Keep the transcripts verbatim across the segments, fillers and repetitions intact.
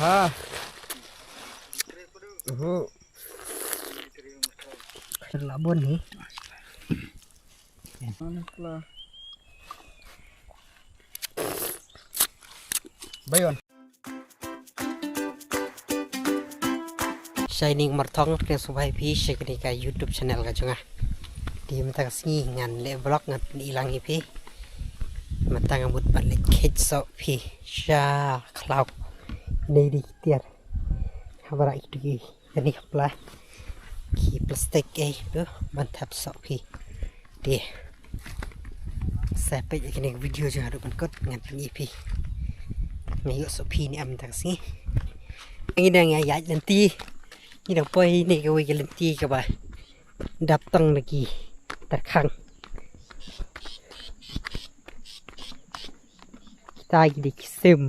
Ha. Uhu. Labun ni. Bayon. Shining Marthong, pdiang sngewbha ïa phi sha kane ka YouTube channel ka jong nga. Te mynta ka sngi ngan leh vlog, ngan pyni lang ïa phi. Mynta nga mut ban leit kheit soh phi sha khlaw. Nei dei ki tiar. Haba rah ïa ki, kane ka pla, ki plastik, eh, tu ban thep soh phi. Te sa peit ïa kane ka video jong nga haduh ban kut, ngan pyni ïa phi. Nga ïoh soh phi ne em mynta ka sngi. Ngi dang ïaid lynti. Ngi dang poi ne kawei ka lynti kaba dap tang da ki tyrkhang. Kita ki dei ki sim.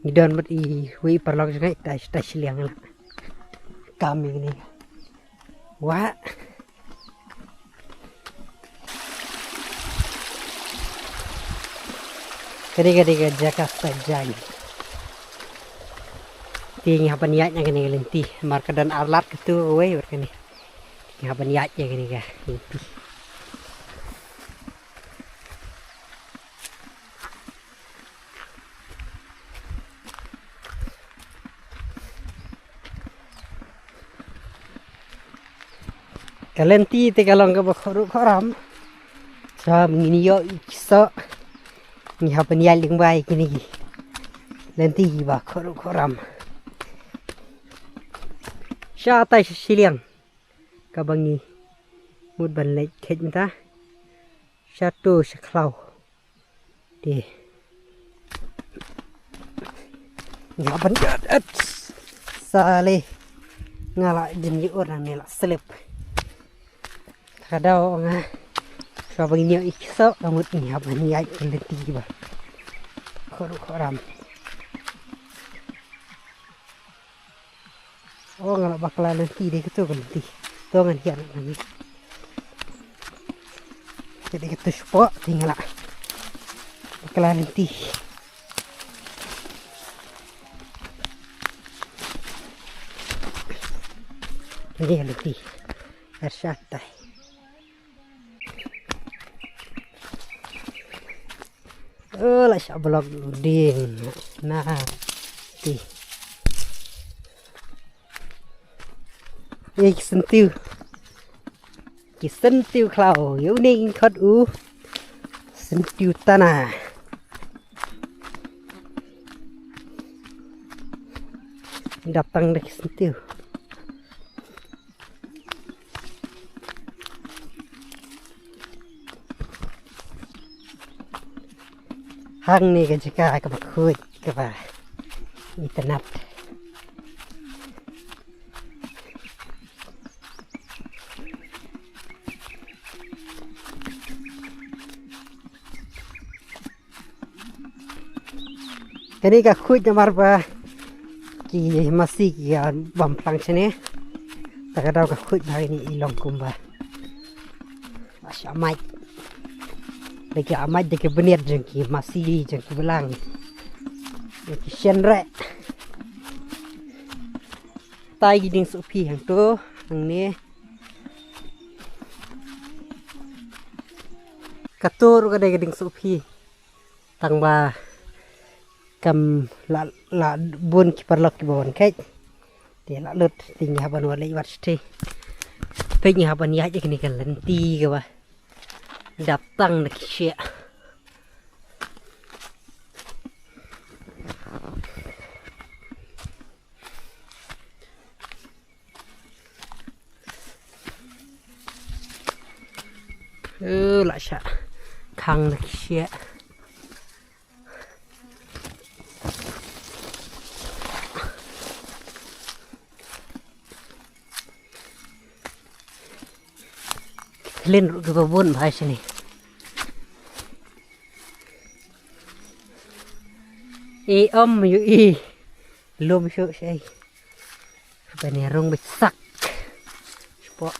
Ngi don bad iwei i paralok jong nga, i tai, tai shiliang la. Kam ïa kane. Wah. Kane, kane ka jaka sajai. Te ngi hap ban ïaid na kane ka lynti. Mar ka don ar lad katu kawei bad kane. Te ngi hap ban ïaid ïa kane ka lynti. Ka lynti te ka long kaba khot ruh khot ram. Sa ngin ïoh i ki soh, ngi hap ban ïaid lyngba ïa kine ki lynti kiba khot ruh khot ram. Sha tai sha shiliang kaba ngi mut ban leit kheit mynta. Sha to sha khlaw. Te nga ban ïaid et. Sa le nga la jin ïa ur nangne la slip. Ka daw nga. Ka ba ngi ïoh i ki soh ka mut ngi hap ban ïaid ka lynti ba khot ruh khot ram. Oh, nga la bakla lynti, dei kato ka lynti. To ngan hiar ngan. Dei kato shapoh te nga la bakla lynti. Dei ka lynti. Ar shatai. Oh, la shah block ding. Na. Ti. Ei, ki syntiew. Ki syntiew khlaw. Ïa une ngin khot u syntiew tana. Dap tang da ki syntiew. Hangne ka jaka kaba khuid kaba itynnad. Kane ka khuid namar ba ki masi ki, ah, bam phlang shane. Ta ka daw ka khuid ba kane i long kumba. Asha mait. Da ki amait da ki bniat jong ki masi jong ki blang. Da ki shen re. Tai ki dieng sohphi hangto hangne. Kato ruh ka dei ka dieng sohphi. Tang ba kam la, la bun ki paralok kiba wan kheit. Te la lut te ngi hap ban wan leit wad shatei. Te ngi hap ban ïaid ïa kane ka lynti kaba dap tang da ki shiah. Eh, la shah khang da ki shiah. Khlin ruh kiba bun bha shane. E, um, ïohi. Lum shuh shai. Ban ïa rung beit sak. Shapoh.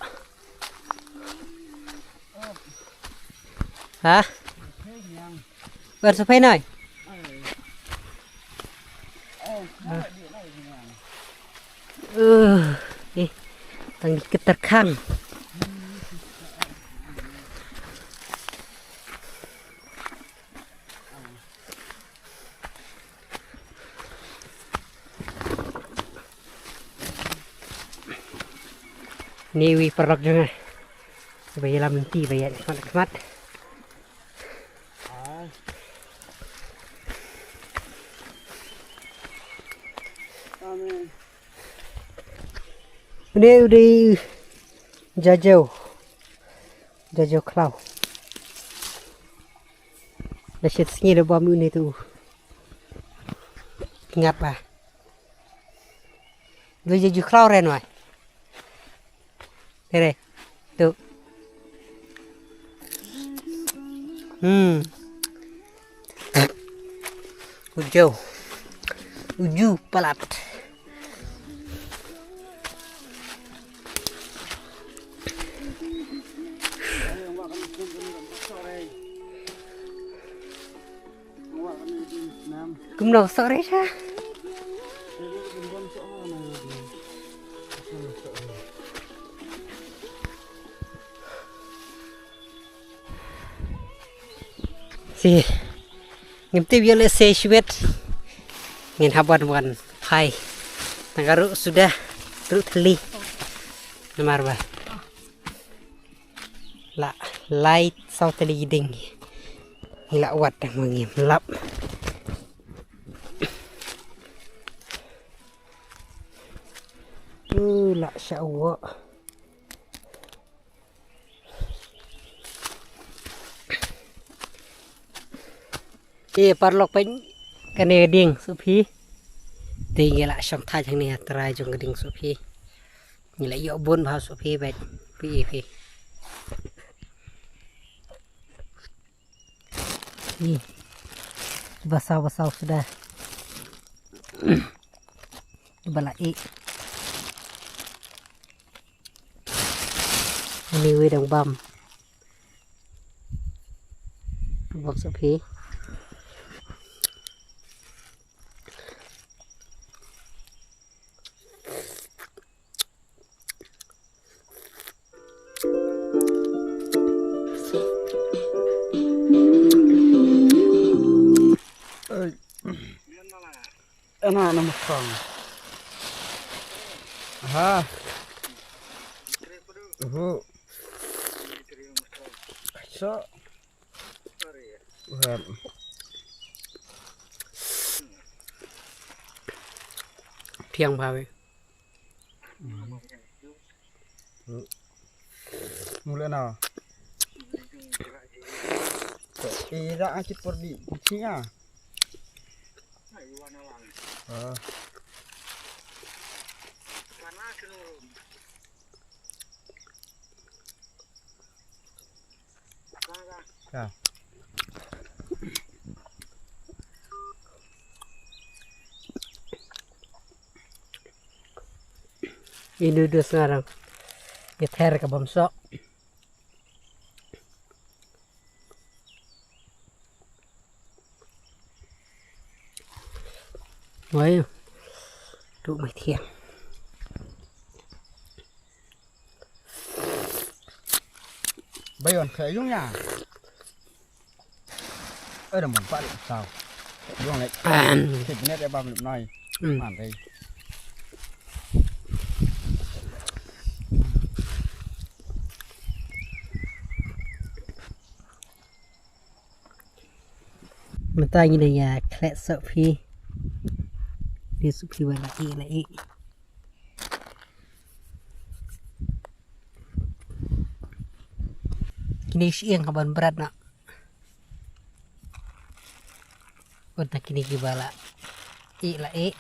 Ha? Bar sa phai noi. Uh, eh, tang di keterkang. Ni wi paralok jong nga. Ba ïalam lynti ba ïa khmat khmat. Une u dei jajew. Jajew khlaw. Da shet sngi da bam une tu. Ngat ba. Dei jajew khlaw ren wai. Dei dei. Tu. Hmm. Uju. Uju palat. Kumno sore sha. Si. Ngim tip ïa lehse shibit ngin hap wan wan phai. Tang ka ruh suda ruh thli. Namar ba la lai saw tylli ki dieng. Ngi la wad tang ma ngim lap. Tu la sha wa. Te paralok, peit kane ka dieng sohphi. Te ngi la shong thait hangne ha trai jong ka dieng sohphi. Ngi la ïoh bun bha sohphi, peit phi, phi. Ih, basaw basaw suda. Ba la ih. Ani wei dang bam. Bok sohphi. Ana na makang. Aha. Uhu. So. Uhat. Thiang bha wei. Mula na. Ira a chit por di kucing a. Ah. Inu dus ngarang. Iter ka bamsok. Wai. Tu mai thiang. Bayon kha yung ya. Ơ da mon pa sao. Yung le. Thik net ya bam lup noi. Man dei. Mynta ngi dang ïa khleh sohphi. Dei sohphi ba la ih la ih. Kine shi ïeng ha ban bret na. Mynta kine kiba la ih la ih.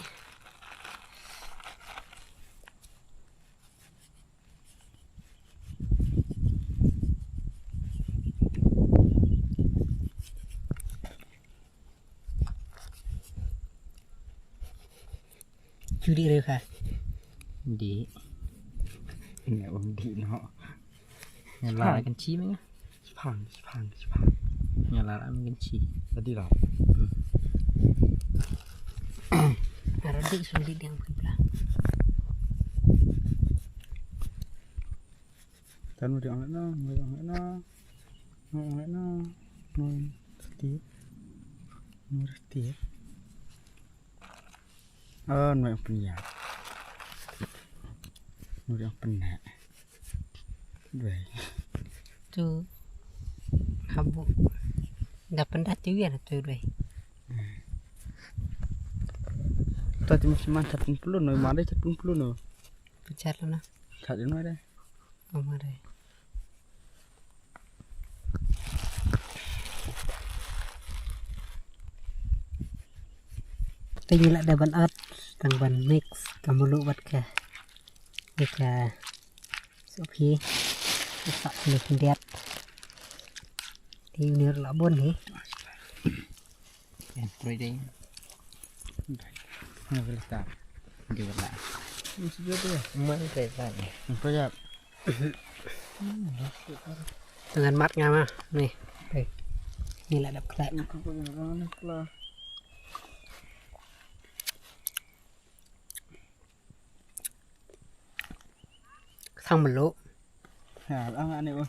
Chu dih re kha. Dih. Nga um dih noh. Nga la kan chi me nga. Chipang, chipang, chipang. Nga la ram ngan chi. Tadi lah. Ara dik sum dik yang pula. Tan mo di ang na, mo di ang na. Mo ang na. Mo setiap. Mo setiap. Oh, no yang punya. No yang pernah. Dua. Tu. Habu. Dah pernah tu ya tu dua. Tu tu masih mantap pun puluh no, mana cat pun puluh no. Pecat lah na. Cat no ada. Amare. Te ngi la da ban ot, tang ban mix, ka mluh bad ka. Ïa ka sohphi. Ka sohphi khyndiat. Te ngi la bun hi. Yan, pray ding. Ngi la ta. Ngi la. Mesti dia tu. Mai kai kan. Ngi pray. Tang ngan mat nga ma. Ni. Ni la dap khleh. Sang mluh. Ha, ang ane oh.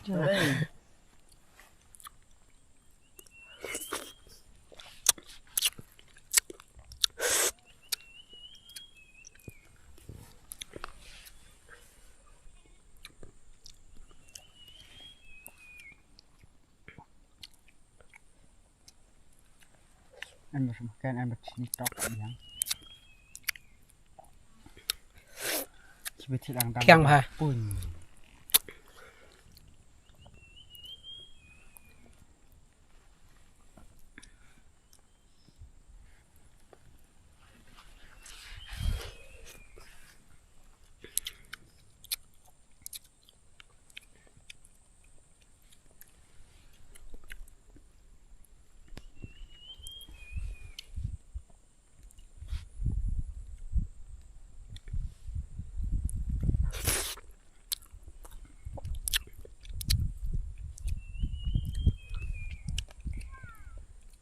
Em, makan em, chini tok yang. Chibai thik dang dang. Kiang bha. Pun.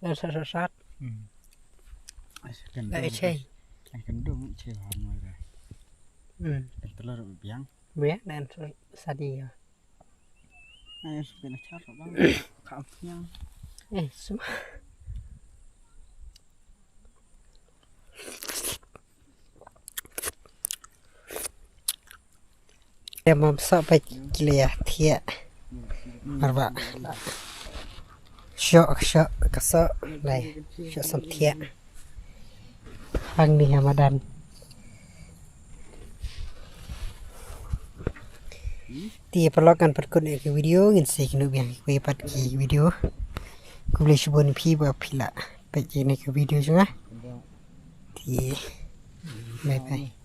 Sat, sat, sat. Hmm. Ai, sa kan dum. Ai, chei. Ai, kan dum, chei ha noi re. Hmm. Kan telur biang. Biang dan sa-, sadi ya. Ai, sa kan char bang. Kam nyang. Eh, semua. Te mom soh peit ki la ïa thiah. Marba. Shoh, shoh ka soh lai. Shoh sam thiah. Hangne ha madan. Te paralok, ngan pynkut ïa ki video, ngin sa ïakynduh biang ïa kiwei pat ki video. Khublei shibun ïa phi ba phi la peit ïa kine ki video jong nga. Te bye bye.